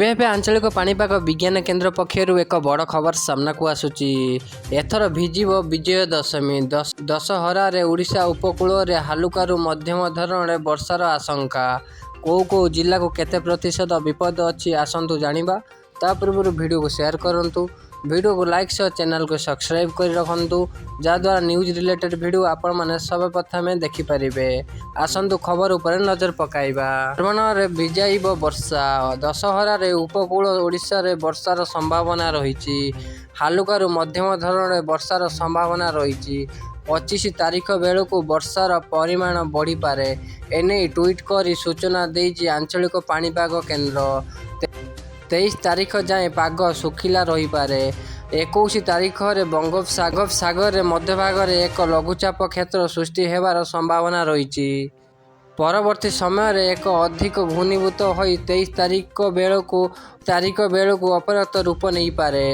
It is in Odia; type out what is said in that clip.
ଏବେ ଏବେ ଆଞ୍ଚଳିକ ପାଣିପାଗ ବିଜ୍ଞାନ କେନ୍ଦ୍ର ପକ୍ଷରୁ ଏକ ବଡ଼ ଖବର ସାମ୍ନାକୁ ଆସୁଛି। ଏଥର ଭିଜିବ ବିଜୟ ଦଶମୀ। ଦଶହରାରେ ଓଡ଼ିଶା ଉପକୂଳରେ ହାଲୁକାରୁ ମଧ୍ୟମ ଧରଣର ବର୍ଷାର ଆଶଙ୍କା। କେଉଁ କେଉଁ ଜିଲ୍ଲାକୁ କେତେ ପ୍ରତିଶତ ବିପଦ ଅଛି, ଆସନ୍ତୁ ଜାଣିବା। ତା ପୂର୍ବରୁ ଭିଡ଼ିଓକୁ ସେୟାର କରନ୍ତୁ, ଭିଡ଼ିଓକୁ ଲାଇକ୍ ସହ ଚ୍ୟାନେଲକୁ ସବସ୍କ୍ରାଇବ୍ କରି ରଖନ୍ତୁ, ଯାହାଦ୍ୱାରା ନ୍ୟୁଜ୍ ରିଲେଟେଡ୍ ଭିଡ଼ିଓ ଆପଣମାନେ ସର୍ବପ୍ରଥମେ ଦେଖିପାରିବେ। ଆସନ୍ତୁ ଖବର ଉପରେ ନଜର ପକାଇବା। ପରିମାଣରେ ଭିଜାଇବ ବର୍ଷା। ଦଶହରାରେ ଉପକୂଳ ଓଡ଼ିଶାରେ ବର୍ଷାର ସମ୍ଭାବନା ରହିଛି। ହାଲୁକାରୁ ମଧ୍ୟମ ଧରଣର ବର୍ଷାର ସମ୍ଭାବନା ରହିଛି। 25 ତାରିଖ ବେଳକୁ ବର୍ଷାର ପରିମାଣ ବଢ଼ିପାରେ। ଏନେଇ ଟ୍ୱିଟ୍ କରି ସୂଚନା ଦେଇଛି ଆଞ୍ଚଳିକ ପାଣିପାଗ କେନ୍ଦ୍ର। 23 ତାରିଖ ଯାଏଁ ପାଗ ଶୁଖିଲା ରହିପାରେ। 21 ତାରିଖରେ ବଙ୍ଗୋପସାଗର ମଧ୍ୟଭାଗରେ ଏକ ଲଘୁଚାପ କ୍ଷେତ୍ର ସୃଷ୍ଟି ହେବାର ସମ୍ଭାବନା ରହିଛି। ପରବର୍ତ୍ତୀ ସମୟରେ ଏକ ଅଧିକ ଘନୀଭୂତ ହୋଇ 23 ତାରିଖ ବେଳକୁ ଅପରକ୍ତ ରୂପ ନେଇପାରେ।